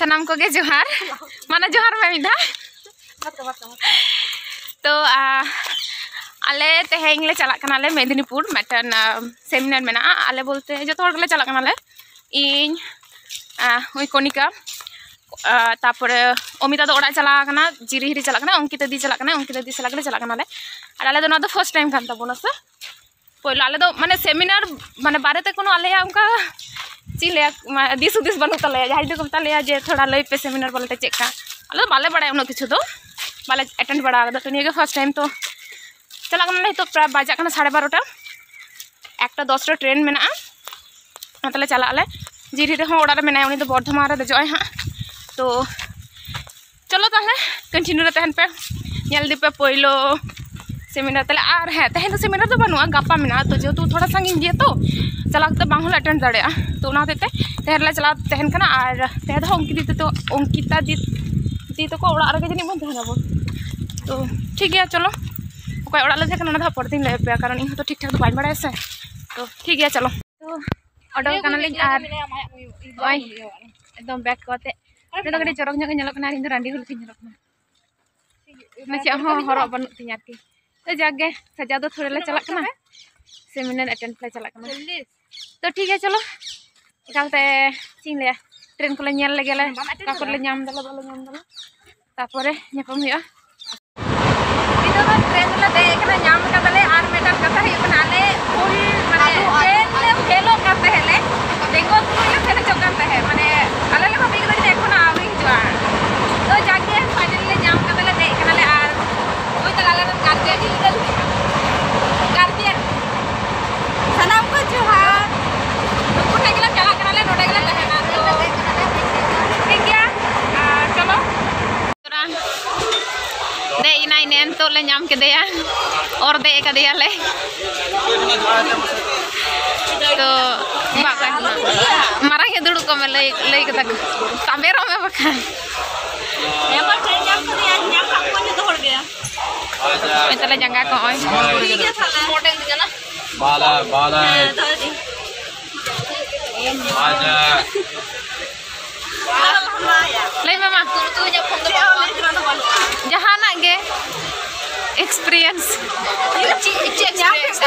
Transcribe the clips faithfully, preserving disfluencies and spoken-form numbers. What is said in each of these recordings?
ᱥᱟᱱᱟᱢ ᱠᱚᱜᱮ ᱡᱚᱦᱟᱨ᱾ ᱢᱟᱱᱮ ᱡᱚᱦᱟᱨ ᱢᱮ ᱢᱤᱫ ᱫᱷᱟᱣ᱾ ᱛᱚ ᱟ, ᱟᱞᱮ ᱛᱮᱦᱮᱧ ᱞᱮ ᱪᱟᱞᱟᱜ ᱠᱟᱱᱟᱞᱮ ᱢᱮᱫᱽᱱᱤᱯᱩᱨ, ᱢᱤᱫᱴᱮᱱ ᱥᱮᱢᱤᱱᱟᱨ ᱢᱮᱱᱟᱜᱼᱟ᱾ ᱟᱞᱮ ᱵᱚᱞᱛᱮ ᱡᱚᱛᱚ ᱦᱚᱲ ᱜᱮᱞᱮ ᱪᱟᱞᱟᱜ ᱠᱟᱱᱟᱞᱮ᱾ ᱤᱧ, ᱟ, ᱩᱱᱤ ᱠᱚᱱᱤᱠᱟ, ᱟ, ᱛᱟᱯᱚᱨᱮ ᱚᱢᱤᱛᱟ ᱫᱚ ᱚᱲᱟᱜ ᱮ ᱪᱟᱞᱟᱣ ᱟᱠᱟᱱᱟ, ᱡᱤᱨᱤᱦᱤᱨᱤ ᱪᱟᱞᱟᱜ ᱠᱟᱱᱟ, ᱚᱝᱠᱤᱛᱟ ᱫᱤ ᱪᱟᱞᱟᱜ ᱠᱟᱱᱟ, ᱚᱝᱠᱤᱛᱟ ᱫᱤ ᱥᱟᱞᱟᱜ ᱜᱮᱞᱮ ᱪᱟᱞᱟᱜ ᱠᱟᱱᱟᱞᱮ᱾ ᱟᱨ ᱟᱞᱮ ᱫᱚ ᱱᱚᱣᱟ ᱫᱚ ᱯᱷᱟᱨᱥᱴ ᱴᱟᱭᱤᱢ ᱠᱟᱱ ᱛᱟᱵᱚᱱᱟ ᱥᱮ᱾ ᱯᱳᱭᱞᱳ ᱟᱞᱮ ᱫᱚ ᱢᱟᱱᱮ ᱥᱮᱢᱤᱱᱟᱨ ᱢᱟᱱᱮ ᱵᱟᱨᱮᱛᱮ ᱠᱳᱱᱳ ᱟᱞᱮᱭᱟᱜ ᱚᱱᱠᱟ ᱪᱮᱫ ᱞᱟᱹᱭᱟ, ᱢᱟ-, ᱫᱤᱥ ᱦᱩᱫᱤᱥ ᱵᱟᱹᱱᱩᱜ ᱛᱟᱞᱮᱭᱟ᱾ ᱡᱟᱦᱟᱸᱭ ᱡᱩᱫᱤ ᱠᱚ ᱢᱮᱛᱟ ᱞᱮᱭᱟ ᱡᱮ ᱛᱷᱚᱲᱟ ᱞᱟᱹᱭ ᱯᱮ ᱥᱮᱢᱤᱱᱟᱨ ᱵᱚᱞᱛᱮ ᱪᱮᱫ ᱠᱟ, ᱟᱞᱮ ᱫᱚ ᱵᱟᱞᱮ ᱵᱟᱲᱟᱭᱟ ᱩᱱᱟᱹᱜ ᱠᱤᱪᱷᱩ ᱫᱚ, ᱵᱟᱞᱮ ᱮᱴᱮᱱᱰ ᱵᱟᱲᱟ ᱟᱠᱟᱫᱟ᱾ ᱛᱚ ᱱᱤᱭᱟᱹ ᱜᱮ ᱯᱷᱟᱨᱥᱴ ᱴᱟᱭᱤᱢ᱾ ᱛᱚ ᱪᱟᱞᱟᱜ ᱠᱟᱱᱟᱞᱮ ᱱᱤᱛᱚᱜ, ᱯᱨᱟᱭ ᱵᱟᱡᱟᱜ ᱠᱟᱱᱟ ᱥᱟᱲᱮ ᱵᱟᱨᱚᱴᱟ, ᱮᱠᱴᱟ ᱫᱚᱥ ᱨᱮ ᱴᱨᱮᱱ ᱢᱮᱱᱟᱜᱼᱟ, ᱚᱱᱟᱛᱮᱞᱮ ᱪᱟᱞᱟᱜ ᱟᱞᱮ᱾ ᱡᱤᱨᱤ ᱨᱮᱦᱚᱸ ᱚᱲᱟᱜ ᱨᱮ ᱢᱮᱱᱟᱭᱟ, ᱩᱱᱤ ᱫᱚ ᱵᱚᱨᱫᱷᱚᱢᱟᱱ ᱨᱮ ᱫᱮᱡᱚᱜ ᱟᱭ ᱦᱟᱸᱜ᱾ ᱛᱚ ᱪᱚᱞᱚ ᱛᱟᱦᱞᱮ, ᱠᱚᱱᱴᱤᱱᱤᱭᱩ ᱨᱮ ᱛᱟᱦᱮᱱ ᱯᱮ, ᱧᱮᱞ ᱤᱫᱤ ᱯᱮ ᱯᱳᱭᱞᱳ ᱥᱮᱢᱤᱱᱟᱨ ᱛᱟᱦᱞᱮ᱾ ᱟᱨ ᱦᱮᱸ, ᱛᱮᱦᱮᱧ ᱫᱚ ᱥᱮᱢᱤᱱᱟᱨ ᱫᱚ ᱵᱟᱹᱱᱩᱜᱼᱟ, ᱜᱟᱯᱟ ᱢᱮᱱᱟᱜᱼᱟ᱾ ᱛᱚ ᱡᱮᱦᱮᱛᱩ ᱛᱷᱚᱲᱟ ᱥᱟᱺᱜᱤᱧ ᱜᱮᱭᱟ, ᱛᱚ ᱪᱟᱞᱟᱣ ᱠᱟᱛᱮ ᱵᱟᱝ ᱦᱚᱸᱞᱮ ᱮᱴᱮᱱᱰ ᱫᱟᱲᱮᱭᱟᱜᱼᱟ᱾ ᱛᱚ ᱚᱱᱟ ᱦᱚᱛᱮᱡ ᱛᱮ ᱛᱮᱦᱮᱧ ᱞᱮ ᱪᱟᱞᱟᱣ ᱛᱟᱦᱮᱱ ᱠᱟᱱᱟ᱾ ᱟᱨ ᱛᱮᱦᱮᱧ ᱫᱚ ᱚᱝᱠᱤᱛᱟ ᱫᱤ ᱛᱟᱠᱚ, ᱚᱝᱠᱤᱛᱟ ᱫᱤ, ᱫᱤ ᱛᱟᱠᱚ ᱚᱲᱟᱜ ᱨᱮᱜᱮ ᱡᱟᱹᱱᱤᱡ ᱵᱚᱱ ᱛᱟᱦᱮᱱᱟ ᱵᱚᱱ᱾ ᱛᱚ ᱴᱷᱤᱠ ᱜᱮᱭᱟ, ᱪᱚᱞᱚ, ᱚᱠᱚᱭ ᱚᱲᱟᱜ ᱞᱮ ᱛᱟᱦᱮᱸ ᱠᱟᱱᱟ ᱚᱱᱟ ᱫᱚ ᱦᱟᱸᱜ ᱯᱚᱨᱮ ᱛᱮᱧ ᱞᱟᱹᱭ ᱟᱯᱮᱭᱟ, ᱠᱟᱨᱚᱱ ᱤᱧ ᱦᱚᱸᱛᱚ ᱴᱷᱤᱠ ᱴᱷᱟᱠ ᱫᱚ ᱵᱟᱹᱧ ᱵᱟᱲᱟᱭᱟ ᱥᱮ᱾ ᱛᱚ ᱴᱷᱤᱠ ᱜᱮᱭᱟ, ᱪᱚᱞᱚ᱾ ᱛᱚ ᱚᱰᱚᱠ ᱠᱟᱱᱟᱞᱤᱧ ᱟᱨ ᱱᱚᱜᱼᱚᱭ ᱮᱠᱫᱚᱢ ᱵᱮᱜᱽ ᱠᱚ ᱟᱛᱮ᱾ ᱩᱱᱤ ᱫᱚ ᱠᱟᱹᱴᱤᱡ ᱪᱚᱨᱚᱠ ᱧᱚᱜ ᱜᱮ ᱧᱮᱞᱚᱜ ᱠᱟᱱᱟ ᱟᱨ ᱤᱧ ᱫᱚ ᱨᱟᱺᱰᱤ ᱦᱚᱲ ᱞᱮᱠᱟᱧ ᱧᱮᱞᱚᱜ ᱠᱟᱱᱟ᱾ ᱢᱟᱱᱮ ᱪᱮᱫ ᱦᱚᱸ ᱦᱚᱨᱚᱜ ᱵᱟᱹᱱᱩᱜ ᱛᱤᱧᱟ ᱟᱨᱠᱤ᱾ ᱛᱚ ᱡᱟᱠ ᱜᱮ, ᱥᱟᱡᱟᱣ ᱫᱚ ᱛᱷᱚᱲᱟ ᱞᱮ ᱪᱟᱞᱟᱜ ᱠᱟᱱᱟ, ᱥᱮᱢᱤᱱᱟᱨ ᱮᱴᱮᱱᱰ ᱞᱮ ᱪᱟᱞᱟᱜ ᱠᱟᱱᱟ᱾ ᱛᱚ ᱴᱷᱤᱠ ᱜᱮᱭᱟ, ᱪᱚᱞᱚ ᱮᱠᱟᱞᱛᱮ ᱪᱮᱫ ᱤᱧ ᱞᱟᱹᱭᱟ, ᱴᱨᱮᱱ ᱠᱚᱞᱮ ᱧᱮᱞ ᱞᱮᱜᱮ ᱞᱮ, ᱚᱠᱟ ᱠᱚᱨᱮ ᱞᱮ ᱧᱟᱢ ᱫᱟᱞᱮ ᱵᱟᱞᱮ ᱧᱟᱢ ᱫᱟᱞᱮ, ᱛᱟᱯᱚᱨᱮ ᱧᱟᱯᱟᱢ ᱦᱩᱭᱩᱜᱼᱟ᱾ ᱱᱤᱛᱚᱜ ᱫᱚ ᱴᱨᱮᱱ ᱨᱮᱞᱮ ᱫᱮᱡ ᱟᱠᱟᱱᱟ, ᱧᱟᱢ ᱠᱟᱫᱟᱞᱮ᱾ ᱟᱨ ᱢᱤᱫᱴᱟᱝ ᱠᱟᱛᱷᱟ ᱦᱩᱭᱩᱜ ᱠᱟᱱᱟ, ᱟᱞᱮ ᱯᱷᱩᱞ ᱢᱟᱱᱮ ᱴᱨᱮᱱ ᱞᱮ ᱯᱷᱮᱞᱚᱜ ᱠᱟᱱ ᱛᱟᱦᱮᱸᱫ ᱞᱮ, ᱵᱮᱝᱜᱚᱞ ᱥᱩᱨ ᱞᱮ ᱯᱷᱮᱞ ᱦᱚᱪᱚᱜ ᱠᱟᱱ ᱛᱟᱦᱮᱸᱫ, ᱢᱟᱱᱮ ᱟᱞᱮ ᱞᱮ ᱵᱷᱟᱵᱤ ᱠᱮᱫᱟ ᱡᱮ ᱮᱠᱷᱚᱱ ᱟᱹᱣᱨᱤ ᱦᱤᱡᱩᱜᱼᱟ᱾ ᱛᱚ ᱡᱟᱠ ᱜᱮ ᱯᱷᱟᱭᱱᱟᱞᱤ ᱞᱮ ᱧᱟᱢ ᱠᱟᱫᱟᱞᱮ, ᱫᱮᱡ ᱠᱟᱱᱟᱞᱮ᱾ ᱟᱨ ᱳᱭ ᱛᱟᱦᱞᱮ ᱟᱞᱮ ᱨᱮᱱ ᱜᱟᱨᱡᱮᱱ, ᱜᱟᱨᱡᱮᱱ ᱥᱟᱱᱟᱢ ᱠᱚ ᱡᱚᱦᱟᱨ᱾ ᱱᱩᱠᱩ ᱴᱷᱮᱱ ᱜᱮᱞᱮ ᱪᱟᱞᱟᱜ ᱠᱟᱱᱟᱞᱮ, ᱱᱚᱰᱮ ᱜᱮᱞᱮ ᱛᱟᱦᱮᱱᱟ᱾ ᱛᱚ ᱴᱷᱤᱠ ᱜᱮᱭᱟ, ᱟᱨ ᱪᱚᱞᱚ᱾ ᱫᱮᱡ ᱮᱱᱟᱭ, ᱱᱮ ᱱᱤᱛᱚᱜ ᱞᱮ ᱧᱟᱢ ᱠᱮᱫᱮᱭᱟ, ᱚᱨ ᱫᱮᱡ ᱠᱟᱫᱮᱭᱟᱞᱮ᱾ ᱛᱚ ᱵᱟᱵᱟ, ᱢᱟᱨᱟᱝ ᱜᱮ ᱫᱩᱲᱩᱵ ᱠᱚᱜ ᱢᱮ, ᱞᱟᱹᱭ, ᱞᱟᱹᱭ ᱠᱟᱫᱟ ᱠᱚ, ᱛᱟᱵᱮᱨᱚᱜ ᱢᱮ ᱵᱟᱠᱷᱟᱱ᱾ ᱦᱮᱸ, ᱢᱟ ᱴᱷᱮᱱ ᱧᱟᱢ ᱠᱟᱫᱮᱭᱟ, ᱧᱟᱢ ᱠᱟᱜ ᱠᱚᱣᱟ ᱡᱚᱛᱚ ᱦᱚᱲ ᱜᱮ᱾ ᱱᱚᱜᱼᱚᱭ ᱛᱟᱞᱮ ᱡᱟᱸᱜᱟ ᱠᱚ, ᱱᱚᱜᱼᱚᱭ᱾ ᱴᱷᱤᱠ ᱜᱮᱭᱟ ᱛᱟᱦᱞᱮ᱾ ᱵᱟᱞᱟ, ᱵᱟᱞᱟ᱾ ᱦᱮᱸ, ᱫᱚᱦᱚᱭ ᱫᱟᱹᱧ᱾ ᱵᱟᱡᱟ᱾ ᱞᱟᱹᱭ ᱢᱮ ᱢᱟ᱾ ᱡᱟᱦᱟᱱᱟᱜ ᱜᱮ experience᱾ ᱪᱮᱫ, ᱪᱮᱫ experience?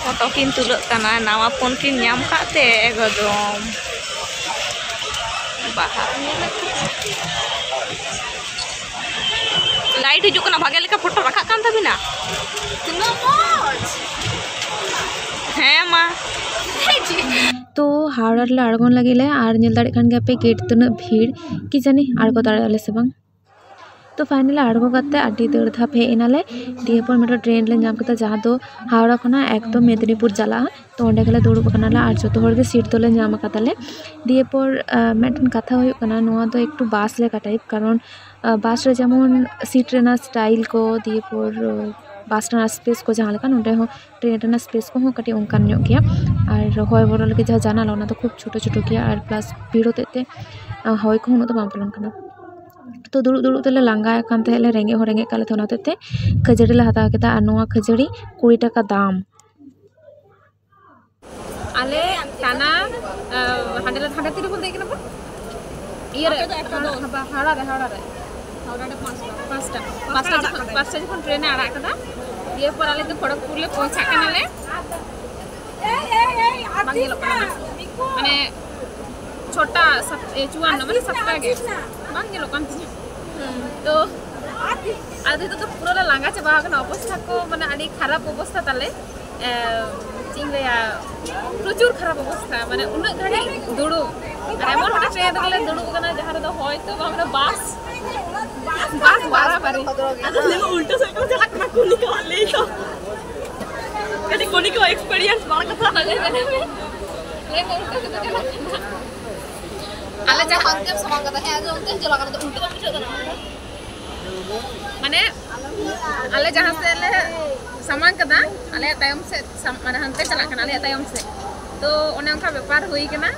ᱯᱷᱳᱴᱳ ᱠᱤᱱ ᱛᱩᱞᱟᱹᱜ ᱠᱟᱱᱟ, ᱱᱟᱣᱟ ᱯᱷᱳᱱ ᱠᱤᱱ ᱧᱟᱢ ᱠᱟᱜ ᱛᱮ ᱮᱠᱫᱚᱢ ᱵᱟᱦᱟ᱾ ᱞᱟᱭᱤᱴ ᱦᱤᱡᱩᱜ ᱠᱟᱱᱟ, ᱵᱷᱟᱜᱮ ᱞᱮᱠᱟ ᱯᱷᱳᱴᱳ ᱨᱟᱠᱟᱵ ᱠᱟᱱ ᱛᱟᱵᱤᱱᱟ᱾ ᱛᱤᱱᱟᱹᱜ ᱢᱚᱡᱽ᱾ ᱦᱮᱸ ᱢᱟ᱾ ᱛᱚ ᱦᱟᱣᱲᱟ ᱨᱮᱞᱮ ᱟᱬᱜᱚᱱ ᱞᱟᱹᱜᱤᱫ ᱞᱮ, ᱟᱨ ᱧᱮᱞ ᱫᱟᱲᱮᱭᱟᱜ ᱠᱟᱱ ᱜᱮᱭᱟ ᱯᱮ ᱜᱮᱴ ᱛᱤᱱᱟᱹᱜ ᱵᱷᱤᱲ, ᱠᱤ ᱡᱟᱹᱱᱤ ᱟᱬᱜᱚ ᱫᱟᱲᱮᱭᱟᱜ ᱟᱞᱮ ᱥᱮ ᱵᱟᱝ᱾ ᱛᱚ finally ᱟᱬᱜᱚ ᱠᱟᱛᱮ ᱟᱹᱰᱤ ᱫᱟᱹᱲ ᱫᱷᱟᱯ ᱦᱮᱡ ᱮᱱᱟᱞᱮ᱾ ᱫᱤᱭᱮ ᱯᱚᱨ ᱢᱤᱫᱴᱮᱱ ᱴᱨᱮᱱ ᱞᱮ ᱧᱟᱢ ᱠᱮᱫᱟ, ᱡᱟᱦᱟᱸ ᱫᱚ ᱦᱟᱣᱲᱟ ᱠᱷᱚᱱᱟᱜ ᱮᱠᱫᱚᱢ ᱢᱮᱫᱽᱱᱤᱯᱩᱨ ᱪᱟᱞᱟᱜᱼᱟ᱾ ᱛᱚ ᱚᱸᱰᱮ ᱜᱮᱞᱮ ᱫᱩᱲᱩᱵ ᱟᱠᱟᱱᱟᱞᱮ ᱟᱨ ᱡᱚᱛᱚ ᱦᱚᱲ ᱜᱮ ᱥᱤᱴ ᱫᱚᱞᱮ ᱧᱟᱢ ᱟᱠᱟᱫᱟᱞᱮ᱾ ᱫᱤᱭᱮ ᱯᱚᱨ ᱟᱸ, ᱢᱤᱫᱴᱮᱱ ᱠᱟᱛᱷᱟ ᱦᱩᱭᱩᱜ ᱠᱟᱱᱟ, ᱱᱚᱣᱟ ᱫᱚ ᱮᱠᱴᱩ ᱵᱟᱥ ᱞᱮᱠᱟ ᱴᱟᱭᱤᱯ, ᱠᱟᱨᱚᱱ ᱟᱸ, ᱵᱟᱥ ᱨᱮ ᱡᱮᱢᱚᱱ ᱥᱤᱴ ᱨᱮᱱᱟᱜ ᱥᱴᱟᱭᱤᱞ ᱠᱚ, ᱫᱤᱭᱮ ᱯᱚᱨ ᱟᱸ, ᱵᱟᱥ ᱨᱮᱱᱟᱜ ᱥᱯᱮᱥ ᱠᱚ ᱡᱟᱦᱟᱸ ᱞᱮᱠᱟ, ᱱᱚᱸᱰᱮ ᱦᱚᱸ ᱴᱨᱮᱱ ᱨᱮᱱᱟᱜ ᱥᱯᱮᱥ ᱠᱚᱦᱚᱸ ᱠᱟᱹᱴᱤᱡ ᱚᱱᱠᱟᱱ ᱧᱚᱜ ᱜᱮᱭᱟ᱾ ᱟᱨ ᱦᱚᱭ ᱵᱚᱞᱚ ᱞᱟᱹᱜᱤᱫ ᱡᱟᱦᱟᱸ ᱡᱟᱱᱟᱞᱟ, ᱚᱱᱟ ᱫᱚ ᱠᱷᱩᱵ ᱪᱷᱳᱴᱳ ᱪᱷᱳᱴᱳ ᱜᱮᱭᱟ ᱟᱨ ᱯᱞᱟᱥ ᱵᱷᱤᱲ ᱦᱚᱛᱮᱡ ᱛᱮ ᱟᱸ, ᱦᱚᱭ ᱠᱚᱦᱚᱸ ᱩᱱᱟᱹᱜ ᱫᱚ ᱵᱟᱝ ᱵᱚᱞᱚᱱ ᱠᱟᱱᱟ᱾ ᱛᱚ ᱫᱩᱲᱩᱵ ᱫᱩᱲᱩᱵ ᱛᱮᱞᱮ ᱞᱟᱸᱜᱟ ᱟᱠᱟᱱ ᱛᱟᱦᱮᱸᱫ ᱞᱮ, ᱨᱮᱸᱜᱮᱡ ᱦᱚᱸ ᱨᱮᱸᱜᱮᱡ ᱠᱟᱜ ᱞᱮ ᱛᱟᱦᱮᱸᱫ, ᱚᱱᱟ ᱦᱚᱛᱮᱡ ᱛᱮ ᱠᱷᱟᱹᱡᱟᱹᱲᱤ ᱞᱮ ᱦᱟᱛᱟᱣ ᱠᱮᱫᱟ᱾ ᱟᱨ ᱱᱚᱣᱟ ᱠᱷᱟᱹᱡᱟᱹᱲᱤ ᱠᱩᱲᱤ ᱴᱟᱠᱟ ᱫᱟᱢ᱾ ᱟᱞᱮ ᱴᱟᱱᱟ, ᱟᱸ, ᱦᱟᱸᱰᱮ ᱞᱮ, ᱦᱟᱸᱰᱮ ᱛᱤᱨᱮᱵᱚᱱ ᱫᱮᱡ ᱠᱟᱱᱟ ᱵᱚᱱ? ᱤᱭᱟᱹ ᱨᱮ, ᱦᱟᱣᱲᱟ ᱨᱮ, ᱦᱟᱣᱲᱟ ᱨᱮ᱾ ᱦᱟᱣᱲᱟ ᱨᱮ ᱯᱟᱸᱪᱴᱟ᱾ ᱯᱟᱸᱪᱴᱟ᱾ ᱯᱟᱸᱪᱴᱟ ᱡᱚᱠᱷᱚᱱ, ᱯᱟᱸᱪᱴᱟ ᱡᱚᱠᱷᱚᱱ ᱴᱨᱮᱱ ᱮ ᱟᱲᱟᱜ ᱠᱟᱫᱟ, ᱫᱤᱭᱮ ᱯᱚᱨ ᱟᱞᱮ ᱫᱚ ᱠᱷᱚᱲᱚᱜᱽᱯᱩᱨ ᱞᱮ ᱯᱳᱣᱪᱷᱟᱜ ᱠᱟᱱᱟᱞᱮ᱾ ᱵᱟᱝ ᱧᱮᱞᱚᱜ ᱠᱟᱱᱟ ᱚᱱᱟ᱾ ᱢᱟᱱᱮ, ᱪᱷᱚᱴᱟ, ᱥᱟᱛ-, ᱮ, ᱪᱩᱣᱟᱱᱱᱚ, ᱢᱟᱱᱮ ᱥᱟᱛᱴᱟ ᱜᱮ᱾ ᱵᱟᱝ ᱧᱮᱞᱚᱜ ᱠᱟᱱ ᱛᱤᱧᱟ᱾ ᱛᱚ, ᱟᱫᱚ ᱱᱤᱛᱚᱜ ᱫᱚ ᱯᱩᱨᱟᱹ ᱞᱮ ᱞᱟᱸᱜᱟ ᱪᱟᱵᱟ ᱟᱠᱟᱱᱟ, ᱚᱵᱚᱥᱛᱷᱟ ᱠᱚ, ᱢᱟᱱᱮ, ᱟᱹᱰᱤ ᱠᱷᱟᱨᱟᱯ ᱚᱵᱚᱥᱛᱷᱟ ᱛᱟᱞᱮ᱾ ᱮ, ᱪᱮᱫ ᱤᱧ ᱞᱟᱹᱭᱟ, ᱯᱨᱚᱪᱩᱨ ᱠᱷᱟᱨᱟᱯ ᱚᱵᱚᱥᱛᱷᱟ, ᱢᱟᱱᱮ, ᱩᱱᱟᱹᱜ ᱜᱷᱟᱹᱲᱤᱡ ᱫᱩᱲᱩᱵ᱾ ᱟᱨ ᱮᱢᱚᱱ ᱢᱤᱫᱴᱮᱱ ᱴᱨᱮᱱ ᱨᱮᱞᱮ ᱫᱩᱲᱩᱵ ᱟᱠᱟᱱᱟ, ᱡᱟᱦᱟᱸ ᱨᱮᱫᱚ ᱦᱚᱭ ᱛᱚ ᱵᱟᱝ, ᱢᱟᱱᱮ, ᱵᱟᱥ, ᱵᱟᱥ ᱵᱟᱨᱟᱵᱟᱨᱤ᱾ ᱟᱫᱚ ᱞᱟᱹᱭ ᱢᱮ, ᱩᱞᱴᱟᱹ ᱥᱮᱫ ᱠᱚ ᱪᱟᱞᱟᱜ ᱠᱟᱱᱟ, ᱠᱩᱞᱤ ᱠᱚᱣᱟ, ᱞᱟᱹᱭ ᱠᱚ᱾ ᱠᱟᱹᱴᱤᱡ ᱠᱩᱞᱤ ᱠᱚ, experience ᱵᱟᱲᱟ ᱠᱟᱛᱷᱟ᱾ ᱞᱟᱹᱭ ᱢᱮ, ᱞᱟᱹᱭ ᱢᱮ, ᱩᱞᱴᱟᱹ ᱥᱮᱫ ᱠᱚ ᱪᱟᱞᱟᱜ ᱠᱟᱱᱟ᱾ ᱟᱞᱮ ᱡᱟᱦᱟᱸ ᱚᱱᱛᱮᱢ ᱥᱟᱢᱟᱝ ᱠᱟᱫᱟ, ᱦᱮᱸ, ᱟᱫᱚ ᱚᱱᱛᱮᱢ ᱪᱟᱞᱟᱜ ᱠᱟᱱᱟ, ᱛᱚ ᱩᱞᱴᱟᱹ ᱵᱟᱝ ᱵᱩᱡᱷᱟᱹᱜ ᱠᱟᱱᱟ? ᱢᱟᱱᱮ, ᱟᱞᱮ ᱡᱟᱦᱟᱸ ᱥᱮᱫ ᱞᱮ ᱥᱟᱢᱟᱝ ᱠᱟᱫᱟ, ᱟᱞᱮᱭᱟᱜ ᱛᱟᱭᱚᱢ ᱥᱮᱫ ᱥᱟᱢ-, ᱢᱟᱱᱮ, ᱦᱟᱱᱛᱮ ᱪᱟᱞᱟᱜ ᱠᱟᱱᱟ, ᱟᱞᱮᱭᱟᱜ ᱛᱟᱭᱚᱢ ᱥᱮᱫ᱾ ᱛᱚ, ᱚᱱᱮ ᱚᱱᱠᱟ ᱵᱮᱯᱟᱨ ᱦᱩᱭ ᱠᱟᱱᱟ᱾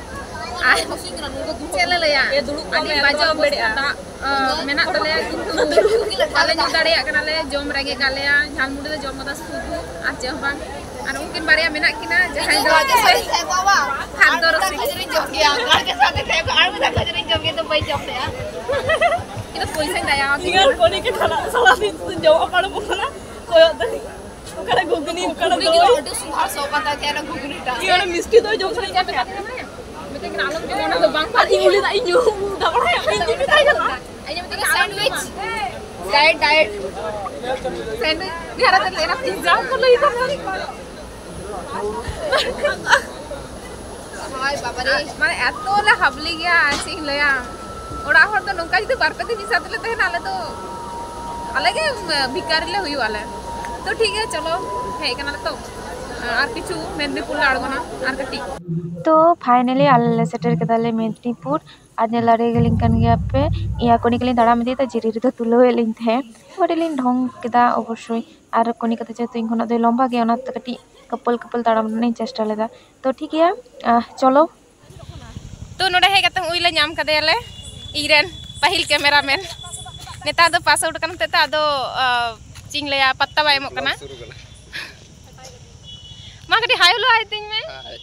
ᱟᱨ ᱪᱮᱫ ᱞᱮ ᱞᱟᱹᱭᱟ, ᱟᱹᱰᱤ ᱵᱟᱡᱮ ᱚᱵᱚᱥᱛᱟ, ᱫᱟᱜ, ᱟᱸ, ᱢᱮᱱᱟᱜ ᱛᱟᱞᱮᱭᱟ, ᱠᱤᱱᱛᱩ ᱵᱟᱞᱮ ᱧᱩ ᱫᱟᱲᱮᱭᱟᱜ ᱠᱟᱱᱟᱞᱮ, ᱡᱚᱢ ᱨᱮᱸᱜᱮᱡ ᱠᱟᱜ ᱞᱮᱭᱟ, ᱡᱷᱟᱞᱢᱩᱲᱤ ᱞᱮ ᱡᱚᱢ ᱠᱟᱫᱟ ᱥᱩᱫᱷᱩ, ᱟᱨ ᱪᱮᱫ ᱦᱚᱸ ᱵᱟᱝ᱾ ᱟᱨ ᱩᱱᱠᱤᱱ ᱵᱟᱨᱭᱟ ᱢᱮᱱᱟᱜ ᱠᱤᱱᱟ, ᱡᱟᱦᱟᱸᱭ ᱫᱚ ᱠᱷᱟᱫᱽᱫᱚ ᱨᱚᱥᱤᱠ᱾ ᱯᱚᱭᱥᱟᱧ ᱫᱟᱭᱟ ᱟᱯᱮ ᱤᱧ ᱟᱨ ᱠᱚᱱᱤ ᱜᱮ ᱠᱷᱟᱱᱟ ᱥᱟᱞᱟ ᱫᱤᱱ ᱥᱩᱫᱷᱩ ᱡᱚᱢᱟᱜ ᱯᱟᱲᱚᱢᱚᱜ ᱠᱟᱱᱟ᱾ ᱠᱚᱭᱚᱜ ᱫᱟᱹᱧ ᱚᱠᱟᱨᱮ ᱜᱷᱩᱜᱽᱱᱤ, ᱚᱠᱟᱨᱮ ᱜᱷᱩᱜᱽᱱᱤ ᱫᱚ ᱫᱳᱭ᱾ ᱟᱹᱰᱤ ᱥᱩᱫᱷᱟᱹ ᱥᱚ ᱠᱟᱱ ᱛᱟᱦᱮᱸ ᱠᱟᱱᱟ, ᱜᱷᱩᱜᱽᱱᱤ ᱴᱟᱜ᱾ ᱤᱧ ᱚᱱᱟ ᱢᱤᱥᱴᱤ ᱫᱳᱭ ᱡᱚᱢ ᱥᱟᱱᱟᱧ ᱠᱟᱱ ᱛᱟᱦᱮᱸ ᱠᱟᱱᱟ᱾ ᱢᱤᱛᱟᱹᱧ ᱠᱟᱱᱟ, "ᱟᱞᱚᱢ ᱡᱚᱢᱟ, ᱚᱱᱟ ᱫᱚ ᱵᱟᱝ ᱵᱷᱟᱜᱮ᱾" ᱤᱧ ᱞᱟᱹᱭᱫᱟ, "ᱤᱧ ᱧᱩ ᱫᱟ ᱵᱟᱲᱟᱭᱟ, ᱤᱧ ᱡᱩᱫᱤ ᱛᱟᱦᱮᱸ ᱠᱟᱱᱟ᱾ ᱤᱧ ᱢᱤᱛᱟᱹᱧ ᱠᱟᱱᱟ, ᱥᱮᱱᱰᱣᱤᱪ, ᱰᱟᱭᱮᱴ, ᱰᱟᱭᱮᱴ᱾ ᱥᱮᱱᱰᱣᱤᱪ, ᱜᱷᱟᱨᱟ ᱛᱮ ᱞᱮ ᱮᱱᱟ, ᱯᱤᱡᱡᱟ ᱠᱚ ᱞᱟᱹᱭ ᱫᱟ᱾" ᱦᱳᱭ ᱵᱟᱵᱟ ᱨᱮ᱾ ᱢᱟᱱᱮ ᱮᱛᱚ ᱞᱮ ᱦᱟᱵᱞᱤ ᱜᱮᱭᱟ, ᱪᱮᱫ ᱤᱧ ᱞᱟᱹᱭᱟ᱾ ᱚᱲᱟᱜ ᱦᱚᱲ ᱫᱚ ᱱᱚᱝᱠᱟ ᱡᱩᱫᱤ ᱵᱟᱨ ᱯᱮ ᱫᱤᱱ ᱢᱤᱫ ᱥᱟᱶ ᱛᱮᱞᱮ ᱛᱟᱦᱮᱱᱟ, ᱟᱞᱮ ᱫᱚ, ᱟᱞᱮ ᱜᱮ ᱵᱷᱤᱠᱟᱨᱤ ᱞᱮ ᱦᱩᱭᱩᱜ ᱟᱞᱮ᱾ ᱛᱚ ᱴᱷᱤᱠ ᱜᱮᱭᱟ, ᱪᱚᱞᱚ, ᱦᱮᱡ ᱠᱟᱱᱟᱞᱮ ᱛᱚ, ᱟᱨ ᱠᱤᱪᱷᱩ ᱢᱮᱫᱽᱱᱤᱯᱩᱨ ᱞᱮ ᱟᱬᱜᱚᱱᱟ, ᱟᱨ ᱠᱟᱹᱴᱤᱡ᱾ ᱛᱚ finally ᱟᱞᱮ ᱞᱮ ᱥᱮᱴᱮᱨ ᱠᱮᱫᱟᱞᱮ ᱢᱮᱫᱽᱱᱤᱯᱩᱨ᱾ ᱟᱨ ᱧᱮᱞ ᱫᱟᱲᱮ ᱜᱮᱞᱤᱧ ᱠᱟᱱ ᱜᱮᱭᱟ ᱯᱮ, ᱤᱭᱟᱹ ᱠᱚᱱᱤ ᱜᱮᱞᱤᱧ ᱛᱟᱲᱟᱢ ᱤᱫᱤᱭᱮᱫᱟ, ᱡᱤᱨᱤ ᱨᱮᱫᱚ ᱛᱩᱞᱟᱹᱣ ᱮᱫ ᱞᱤᱧ ᱛᱟᱦᱮᱸᱫ᱾ ᱠᱟᱹᱴᱤᱡ ᱞᱤᱧ ᱰᱷᱚᱝ ᱠᱮᱫᱟ ᱚᱵᱚᱥᱥᱳᱭ, ᱟᱨ ᱠᱚᱱᱤ ᱠᱟᱛᱮ ᱡᱮᱦᱮᱛᱩ ᱤᱧ ᱠᱷᱚᱱᱟᱜ ᱫᱚᱭ ᱞᱚᱢᱵᱟ ᱜᱮᱭᱟ, ᱚᱱᱟᱛᱮ ᱠᱟᱹᱴᱤᱡ ᱠᱟᱹᱯᱟᱹᱞ ᱠᱟᱹᱯᱟᱹᱞ ᱛᱟᱲᱟᱢ ᱨᱮᱱᱟᱜ ᱤᱧ ᱪᱮᱥᱴᱟ ᱞᱮᱫᱟ᱾ ᱛᱚ ᱴᱷᱤᱠ ᱜᱮᱭᱟ, ᱟᱦ, ᱪᱚᱞᱚ᱾ ᱛᱚ ᱱᱚᱰᱮ ᱦᱮᱡ ᱠᱟᱛᱮ ᱩᱱᱤ ᱞᱮ ᱧᱟᱢ ᱠᱟᱫᱮᱭᱟᱞᱮ, ᱤᱧᱨᱮᱱ ᱯᱟᱹᱦᱤᱞ ᱠᱮᱢᱮᱨᱟᱢᱮᱱ᱾ ᱱᱮᱛᱟᱨ ᱫᱚ ᱯᱟᱥ ᱟᱣᱩᱴ ᱟᱠᱟᱱ ᱦᱚᱛᱮᱡ ᱛᱮ ᱟᱫᱚ, ᱟᱦ, ᱪᱮᱫ ᱤᱧ ᱞᱟᱹᱭᱟ, ᱯᱟᱛᱛᱟ ᱵᱟᱭ ᱮᱢᱚᱜ ᱠᱟᱱᱟ᱾ ᱢᱟ ᱠᱟᱹᱴᱤᱡ ᱦᱟᱭ ᱦᱮᱞᱳ ᱟᱭ ᱛᱤᱧ ᱢᱮ᱾ ᱦᱟᱭ᱾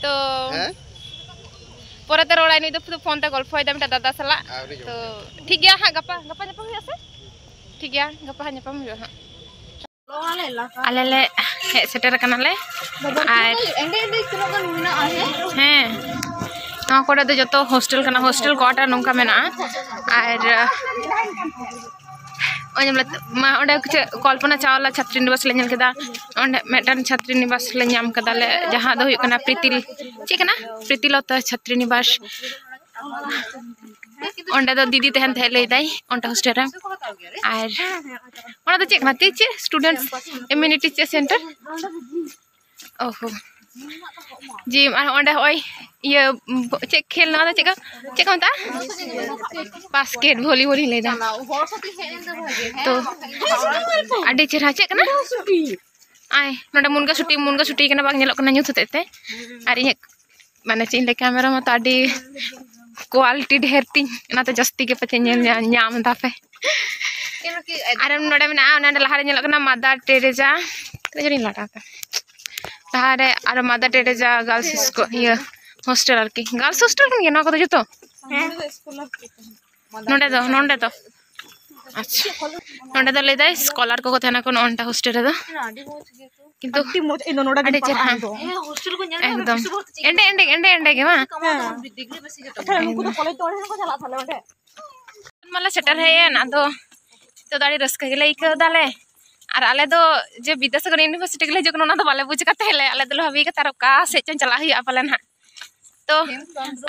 ᱛᱚ ᱦᱮᱸ? ᱯᱚᱨᱮᱛᱮ ᱨᱚᱲᱟᱭ, ᱱᱩᱭ ᱫᱚ ᱯᱷᱳᱱ ᱛᱮ ᱜᱚᱞᱯᱷᱚᱭᱮᱫᱟ ᱢᱤᱫᱴᱟᱝ ᱫᱟᱫᱟ ᱥᱟᱞᱟᱜ᱾ ᱟᱹᱣᱨᱤ ᱡᱚᱢ᱾ ᱛᱚ ᱴᱷᱤᱠ ᱜᱮᱭᱟ ᱦᱟᱸᱜ, ᱜᱟᱯᱟ, ᱜᱟᱯᱟ ᱧᱟᱯᱟᱢ ᱦᱩᱭᱩᱜᱼᱟ ᱥᱮ? ᱴᱷᱤᱠ ᱜᱮᱭᱟ, ᱜᱟᱯᱟ ᱦᱟᱸᱜ ᱧᱟᱯᱟᱢ ᱦᱩᱭᱩᱜᱼᱟ ᱦᱟᱸᱜ᱾ ᱟᱞᱮ ᱞᱮ ᱦᱮᱡ ᱥᱮᱴᱮᱨ ᱟᱠᱟᱱᱟᱞᱮ᱾ ᱟᱨ ᱦᱮᱸ, ᱱᱚᱣᱟ ᱠᱚᱨᱮ ᱫᱚ ᱡᱚᱛᱚ ᱦᱳᱥᱴᱮᱞ ᱠᱟᱱᱟ, ᱦᱳᱥᱴᱮᱞ ᱠᱚᱣᱟᱴᱟᱨ ᱱᱚᱝᱠᱟ ᱢᱮᱱᱟᱜᱼᱟ᱾ ᱟᱨ ᱚᱱᱮ ᱢᱟ ᱚᱸᱰᱮ ᱪᱮᱫ ᱠᱚᱞᱯᱚᱱᱟ ᱪᱟᱣᱞᱟ ᱪᱷᱟᱛᱨᱤ ᱱᱤᱵᱟᱥ ᱞᱮ ᱧᱮᱞ ᱠᱮᱫᱟ, ᱚᱸᱰᱮ ᱢᱤᱫᱴᱟᱝ ᱪᱷᱟᱛᱨᱤ ᱱᱤᱵᱟᱥ ᱞᱮ ᱧᱟᱢ ᱠᱮᱫᱟᱞᱮ, ᱡᱟᱦᱟᱸ ᱫᱚ ᱦᱩᱭᱩᱜ ᱠᱟᱱᱟ ᱯᱨᱤᱛᱤᱞ, ᱪᱮᱫ ᱠᱟᱱᱟ, ᱯᱨᱤᱛᱤᱞᱚᱛᱟ ᱪᱷᱟᱛᱨᱤ ᱱᱤᱵᱟᱥ᱾ ᱚᱸᱰᱮ ᱫᱚ ᱫᱤᱫᱤ ᱛᱟᱦᱮᱱ ᱛᱟᱦᱮᱸᱫ, ᱞᱟᱹᱭ ᱫᱟᱭ ᱚᱸᱰᱮ ᱦᱳᱥᱴᱮᱞ ᱨᱮ᱾ ᱟᱨ ᱚᱱᱟ ᱫᱚ ᱪᱮᱫ ᱠᱟᱱᱟ, ᱛᱤ ᱪᱮᱫ students amenity ᱪᱮᱫ center? ᱚ ᱦᱚ᱾ ᱡᱤᱢ, ᱟᱨ ᱚᱸᱰᱮ ᱦᱚᱸᱜᱼᱚᱭ ᱤᱭᱟᱹ, ᱪᱮᱫ ᱠᱷᱮᱞ ᱱᱚᱣᱟ ᱫᱚ? ᱪᱮᱫ ᱠᱚ, ᱪᱮᱫ ᱠᱚ ᱢᱮᱛᱟᱜᱼᱟ? ᱵᱟᱥᱠᱮᱴ ᱵᱷᱚᱞᱤᱵᱚᱞ ᱤᱧ ᱞᱟᱹᱭᱫᱟ᱾ ᱛᱚ ᱟᱹᱰᱤ ᱪᱮᱦᱨᱟ᱾ ᱪᱮᱫ ᱠᱟᱱᱟ? ᱟᱭ ᱱᱚᱰᱮ ᱢᱩᱱᱜᱟᱹ ᱥᱩᱴᱤ, ᱢᱩᱱᱜᱟᱹ ᱥᱩᱴᱤ ᱠᱟᱱᱟ, ᱵᱟᱝ ᱧᱮᱞᱚᱜ ᱠᱟᱱᱟ ᱧᱩᱛ ᱦᱚᱛᱮᱡ ᱛᱮ᱾ ᱟᱨ ᱤᱧᱟᱹᱜ ᱢᱟᱱᱮ ᱪᱮᱫ ᱤᱧ ᱞᱟᱹᱭᱟ, ᱠᱮᱢᱮᱨᱟ ᱢᱟᱛᱚ ᱟᱹᱰᱤ quality ᱰᱷᱮᱨ ᱛᱤᱧ, ᱚᱱᱟᱛᱮ ᱡᱟᱹᱥᱛᱤ ᱜᱮ ᱯᱟᱪᱮ ᱧᱮᱞ ᱧᱟ-, ᱧᱟᱢ ᱫᱟᱯᱮ᱾ ᱟᱨ ᱱᱚᱰᱮ ᱢᱮᱱᱟᱜᱼᱟ, ᱚᱱᱟ ᱞᱟᱦᱟᱨᱮ ᱧᱮᱞᱚᱜ ᱠᱟᱱᱟ ᱢᱟᱫᱟᱨ ᱴᱮᱨᱮᱡᱟ᱾ ᱛᱤᱱᱟᱹᱜ ᱡᱳᱨᱤᱧ ᱞᱟᱲᱟᱣ ᱫᱟ᱾ ᱞᱟᱦᱟᱨᱮ ᱟᱨᱚ ᱢᱟᱫᱟᱨ ᱴᱮᱨᱮᱡᱟ girls school, ᱤᱭᱟᱹ, ᱦᱳᱥᱴᱮᱞ ᱟᱨᱠᱤ᱾ Girls ᱦᱳᱥᱴᱮᱞ ᱠᱟᱱ ᱜᱮᱭᱟ ᱱᱚᱣᱟ ᱠᱚᱫᱚ ᱡᱚᱛᱚ? ᱦᱮᱸ᱾ ᱱᱚᱰᱮ ᱫᱚ ᱱᱚᱰᱮ ᱫᱚ ᱟᱪᱪᱷᱟ, ᱱᱚᱰᱮ ᱫᱚ ᱞᱟᱹᱭ ᱫᱟᱭ ᱥᱠᱚᱞᱟᱨ ᱠᱚᱠᱚ ᱛᱟᱦᱮᱱᱟ ᱠᱚ ᱱᱚᱜᱼᱚ ᱱᱚᱝᱠᱟ ᱦᱳᱥᱴᱮᱞ ᱨᱮᱫᱚ᱾ ᱠᱤᱱᱛᱩ ᱟᱹᱰᱤ ᱢᱚᱡᱽ, ᱤᱧ ᱫᱚ ᱱᱚᱰᱮ ᱜᱤᱧ ᱟᱹᱰᱤ ᱪᱮᱦᱨᱟ᱾ ᱯᱟᱲᱦᱟᱜᱼᱟ ᱤᱧ ᱫᱚ᱾ ᱮᱸᱰᱮ ᱮᱸᱰᱮ ᱮᱸᱰᱮ ᱮᱸᱰᱮ ᱜᱮ ᱵᱟᱝ? ᱦᱮᱸ᱾ ᱟᱪᱪᱷᱟ, ᱱᱩᱠᱩ ᱫᱚ ᱠᱚᱞᱮᱡᱽ ᱫᱚ ᱚᱸᱰᱮ ᱦᱚᱸᱠᱚ ᱪᱟᱞᱟᱜ ᱛᱟᱞᱮ ᱚᱸᱰᱮ᱾ ᱢᱟᱞᱮ ᱥᱮᱴᱮᱨ ᱦᱮᱡ ᱮᱱ, ᱟᱫᱚ ᱱᱤᱛᱚᱜ ᱫᱚ ᱟᱹᱰᱤ ᱨᱟᱹᱥᱠᱟᱹ ᱜᱮᱞᱮ ᱟᱹᱭᱠᱟᱹᱣ ᱫᱟᱞᱮ᱾ ᱟᱨ ᱟᱞᱮ ᱫᱚ ᱡᱮ ᱵᱤᱫᱽᱫᱟᱥᱟᱜᱚᱨ ᱤᱭᱩᱱᱤᱵᱷᱟᱨᱥᱤᱴᱤ ᱜᱮᱞᱮ ᱦᱤᱡᱩᱜ ᱠᱟᱱᱟ, ᱚᱱᱟ ᱫᱚ ᱵᱟᱞᱮ ᱵᱩᱡᱽ ᱟᱠᱟᱫ ᱛᱟᱦᱮᱸᱫ᱾ ᱟᱞᱮ ᱫᱚᱞᱮ ᱵᱷᱟᱵᱤ ᱟᱠᱟᱫ ᱛᱟᱦᱮᱸᱫ ᱚᱠᱟ ᱥᱮᱫ ᱪᱚᱝ ᱪᱟᱞᱟᱜ ᱦᱩᱭᱩᱜᱼᱟ ᱯᱟᱞᱮ ᱱᱟᱦᱟᱜ᱾ ᱛᱚ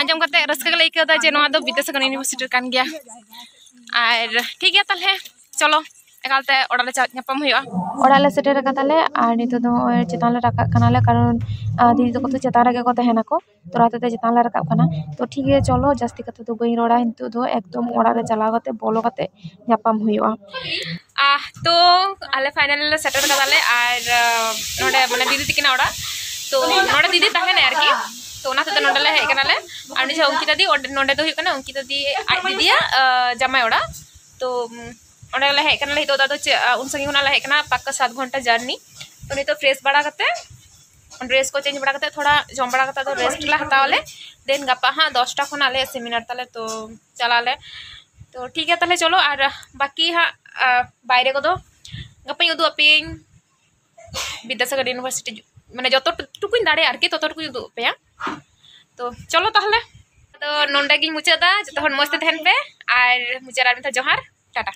ᱟᱸᱡᱚᱢ ᱠᱟᱛᱮ ᱨᱟᱹᱥᱠᱟᱹ ᱜᱮᱞᱮ ᱟᱹᱭᱠᱟᱹᱣ ᱮᱫᱟ ᱡᱮ ᱱᱚᱣᱟ ᱫᱚ ᱵᱤᱫᱽᱫᱟᱥᱟᱜᱚᱨ ᱤᱭᱩᱱᱤᱵᱷᱟᱨᱥᱤᱴᱤ ᱠᱟᱱ ᱜᱮᱭᱟ᱾ ᱟᱨ ᱴᱷᱤᱠ ᱜᱮᱭᱟ, ᱛᱟᱦᱚᱞᱮ ᱪᱚᱞᱚ ᱮᱠᱟᱞᱛᱮ ᱚᱲᱟᱜ ᱞᱮ ᱪᱟ-, ᱧᱟᱯᱟᱢ ᱦᱩᱭᱩᱜᱼᱟ᱾ ᱚᱲᱟᱜ ᱞᱮ ᱥᱮᱴᱮᱨ ᱟᱠᱟᱫᱟᱞᱮ ᱟᱨ ᱱᱤᱛᱚᱜ ᱫᱚ ᱱᱚᱜᱼᱚᱭ ᱪᱮᱛᱟᱱ ᱞᱮ ᱨᱟᱠᱟᱵ ᱠᱟᱱᱟᱞᱮ, ᱠᱟᱨᱚᱱ ᱟᱨ ᱫᱤᱫᱤ ᱛᱟᱠᱚ ᱫᱚ ᱪᱮᱛᱟᱱ ᱨᱮᱜᱮ ᱠᱚ ᱛᱟᱦᱮᱱᱟᱠᱚ᱾ ᱛᱚ ᱚᱱᱟ ᱦᱚᱛᱮᱡ ᱛᱮ ᱪᱮᱛᱟᱱ ᱞᱮ ᱨᱟᱠᱟᱵ ᱠᱟᱱᱟ᱾ ᱛᱚ ᱴᱷᱤᱠ ᱜᱮᱭᱟ, ᱪᱚᱞᱚ ᱡᱟᱹᱥᱛᱤ ᱠᱟᱛᱷᱟ ᱫᱚ ᱵᱟᱹᱧ ᱨᱚᱲᱟ, ᱱᱤᱛᱚᱜ ᱫᱚ ᱮᱠᱫᱚᱢ ᱚᱲᱟᱜ ᱨᱮ ᱪᱟᱞᱟᱣ ᱠᱟᱛᱮ ᱵᱚᱞᱚ ᱠᱟᱛᱮ ᱧᱟᱯᱟᱢ ᱦᱩᱭᱩᱜᱼᱟ᱾ ᱟᱦ, ᱛᱚ ᱟᱞᱮ ᱯᱷᱟᱭᱱᱟᱞ ᱞᱮ ᱥᱮᱴᱮᱨ ᱠᱟᱫᱟᱞᱮ ᱟᱨ ᱟᱸ, ᱱᱚᱰᱮ ᱢᱟᱱᱮ ᱫᱤᱫᱤ ᱛᱤᱠᱤᱱᱟᱜ ᱚᱲᱟᱜ᱾ ᱛᱚ ᱱᱚᱰᱮ ᱫᱤᱫᱤ ᱛᱟᱦᱮᱱᱟᱭ ᱟᱨᱠᱤ᱾ ᱛᱚ ᱚᱱᱟ ᱦᱚᱛᱮᱡ ᱛᱮ ᱱᱚᱰᱮ ᱞᱮ ᱦᱮᱡ ᱠᱟᱱᱟᱞᱮ᱾ ᱟᱨ ᱩᱱᱤ ᱡᱟᱦᱟᱸ ᱚᱝᱠᱤᱛᱟ ᱫᱤ, ᱚᱸᱰᱮ, ᱱᱚᱰᱮ ᱫᱚ ᱦᱩᱭᱩᱜ ᱠᱟᱱᱟ ᱚᱝᱠᱤᱛᱟ ᱫᱤ ᱟᱡ ᱫᱤᱫᱤᱭᱟᱜ ᱟᱸ, ᱡᱟᱢᱟᱭ ᱚᱲᱟᱜ᱾ ᱛᱚ ᱩᱸ, ᱚᱸᱰᱮ ᱞᱮ ᱦᱮᱡ ᱠᱟᱱᱟᱞᱮ᱾ ᱱᱤᱛᱚᱜ ᱫᱚ ᱟᱫᱚ ᱪᱮᱫ, ᱟᱸ, ᱩᱱ ᱥᱟᱺᱜᱤᱧ ᱠᱷᱚᱱᱟᱜ ᱞᱮ ᱦᱮᱡ ᱠᱟᱱᱟ, ᱯᱟᱠᱠᱟ ᱥᱟᱛ ᱜᱷᱚᱱᱴᱟ ᱡᱟᱨᱱᱤ᱾ ᱛᱚ ᱱᱤᱛᱚᱜ ᱯᱷᱨᱮᱥ ᱵᱟᱲᱟ ᱠᱟᱛᱮ, ᱰᱨᱮᱥ ᱠᱚ ᱪᱮᱧᱡᱽ ᱵᱟᱲᱟ ᱠᱟᱛᱮ, ᱛᱷᱚᱲᱟ ᱡᱚᱢ ᱵᱟᱲᱟ ᱠᱟᱛᱮ ᱟᱫᱚ ᱨᱮᱥᱴ ᱞᱮ ᱦᱟᱛᱟᱣ ᱟᱞᱮ᱾ ᱫᱮᱱ ᱜᱟᱯᱟ ᱦᱟᱸᱜ ᱫᱚᱥᱴᱟ ᱠᱷᱚᱱ ᱟᱞᱮᱭᱟᱜ ᱥᱮᱢᱤᱱᱟᱨ ᱛᱟᱞᱮ, ᱛᱚ ᱪᱟᱞᱟᱜ ᱟᱞᱮ᱾ ᱛᱚ ᱴᱷᱤᱠ ᱜᱮᱭᱟ, ᱛᱟᱦᱚᱞᱮ ᱪᱚᱞᱚ, ᱟᱨ ᱵᱟᱹᱠᱤ ᱦᱟᱸᱜ, ᱟᱸ, ᱵᱟᱭᱨᱮ ᱠᱚᱫᱚ ᱜᱟᱯᱟᱧ ᱩᱫᱩᱜ ᱟᱯᱮᱭᱟᱹᱧ᱾ ᱵᱤᱫᱽᱫᱟᱥᱟᱜᱚᱨ ᱤᱭᱩᱱᱤᱵᱷᱟᱨᱥᱤᱴᱤ ᱢᱟᱱᱮ ᱡᱚᱛᱚ ᱴᱩᱠᱩᱧ ᱫᱟᱲᱮᱭᱟᱜᱼᱟ ᱟᱨᱠᱤ, ᱛᱚᱛᱚ ᱴᱩᱠᱩᱧ ᱩᱫᱩᱜ ᱟᱯᱮᱭᱟ᱾ ᱛᱚ ᱪᱚᱞᱚ ᱛᱟᱦᱚᱞᱮ, ᱟᱫᱚ ᱱᱚᱰᱮ ᱜᱤᱧ ᱢᱩᱪᱟᱹᱫ ᱮᱫᱟ᱾ ᱡᱚᱛᱚ ᱦᱚᱲ ᱢᱚᱡᱽ ᱛᱮ ᱛᱟᱦᱮᱱ ᱯᱮ ᱟᱨ ᱢᱩᱪᱟᱹᱫ ᱨᱮ ᱟᱨ ᱢᱤᱫ ᱫᱷᱟᱣ ᱡᱚᱦᱟᱨ, ᱴᱟᱴᱟ᱾